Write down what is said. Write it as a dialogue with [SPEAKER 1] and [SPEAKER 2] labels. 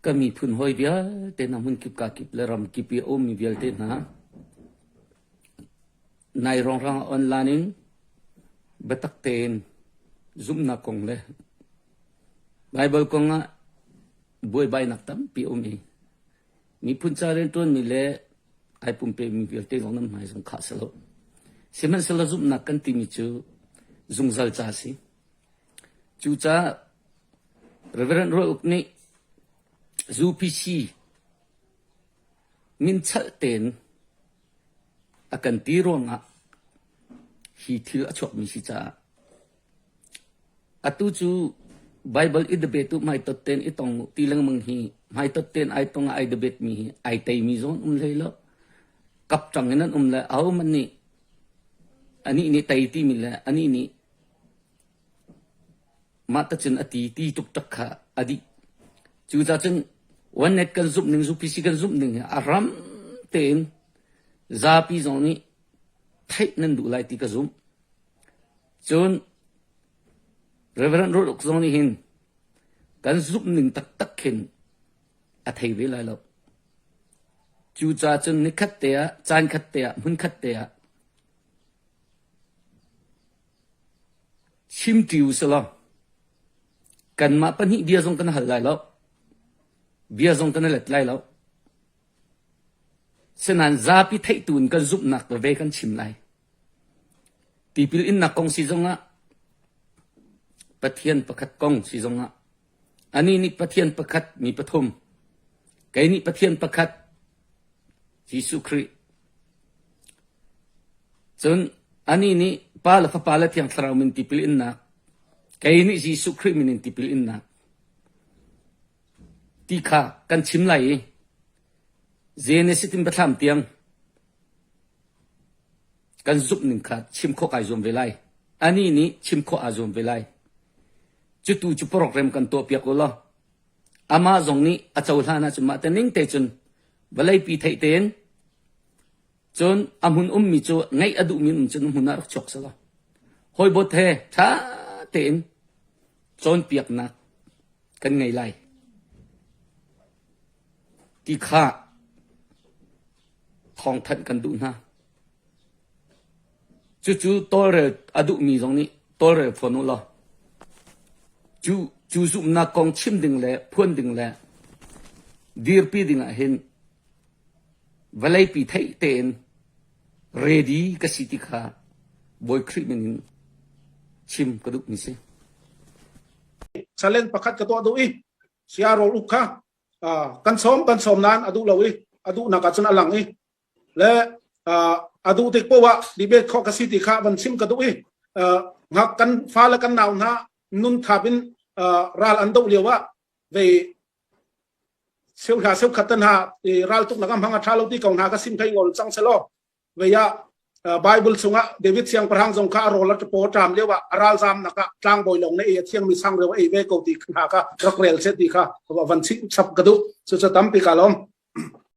[SPEAKER 1] Ka miphun hawi vialte hna hmunkip kakip le ramkip i a ummi vialte hna nai rongrang ah online in biatak tein zumhnak kong le Baibal kong ah buaibainak tampi a um i miphun ca rianṭuanmi le ai pumpemi vialte zong nan hmai zong khah si lo. Sihmanhsehlaw zumhnak kan timi cu zungzal ca a si. Cucaah Reverend Rual Uk nih UPC minchalh tein a kan ti ruangah hi thil a chuakmi si caah atu cu Baibal i debate u hmaitot tein i tong u ti lengmang hi hmaitot tein ai tong ah ai debate mi hi ai teimi zong an um hlei lo. Kapṭang in an um le ahohmanh nih anih nih tei timi le anih nih Mah tacun a ti ti tuktak kha a dih. Cucaah cun OneNet kan zumh ning, UPC kan zumh ning hi a ram tein zapi zong nih theih nan duh lai ti ka zumh. Cun Reverend Ruth Uk zong nih hin kan zumh ning taktak khin a thei ve lai lo. Cucaah cun nikhat te ah, caan khat te ah, hmun khat te ah Chimṭi u silaw kanmah pahnih bia zong kan hal lai lo. Bia zong kan i let lai lo. Sinain zapi theihtu in kan zumhnak veve kan chim lai. Tipil innak kong si zongah Pathian pakhat kong si zongah anih nih Pathian pakhat mi pathum kei nih Pathian pakhat Jesuh Khrih Cun anih nih Pa le Fapa le Thiang Thlarau min tipil innak, kei nih Jesuh Khrih min in tipil innak ti kha kan chim lai i Genesis in Biathlam tiang kan zumh ning kha chim khawh kai zuam ve lai. Anih nih chim khawh aa zuam ve lai. Cutu cu program kan tuahpiak u law amah zong nih a cohlan ahcun mah te ning te cun vawleipi theih tein Cun a hmun ummi cu ngeih a duhmi um cun hmun ah rak chuak selaw hawibawt he ṭha tein cawnpiaknak kan ngei lai ti kha thawngthanh kan duh hna. Cucu tawlrel a duhmi zong nih tawlrel fawn u law cu cu zumhnak kong chim ding le phuan ding le dirpi ding ah hin Vawleipi theih tein ready ka si ti kha Bawi Khrih min in chim ka duhmi si.
[SPEAKER 2] Challenge pakhat ka tuah duh i sia rawl uk kha kan sawm kan sawm nain a duh lo i a duhnak ah cun a lang i le a duh tik poah debate khawh ka si ti kha van chim ka duh i ngak kan fa le kan nau hna nun thap in ral an doh lio ah vei Seuhla seukhat te hna i raltuknak a hmang a ṭha lo ti ko hna ka sim thei ngol cang selaw vei ah Bible chungah David siangpahrang zong kha a rawl a paw ṭam lio ah a ralzamnak ah tlangbawi lawng na ei a thiangmi changreu a ei ve ko ti hna kha rak rel seh ti kha van chim chap ka duh. Cucu tampi ka lawm.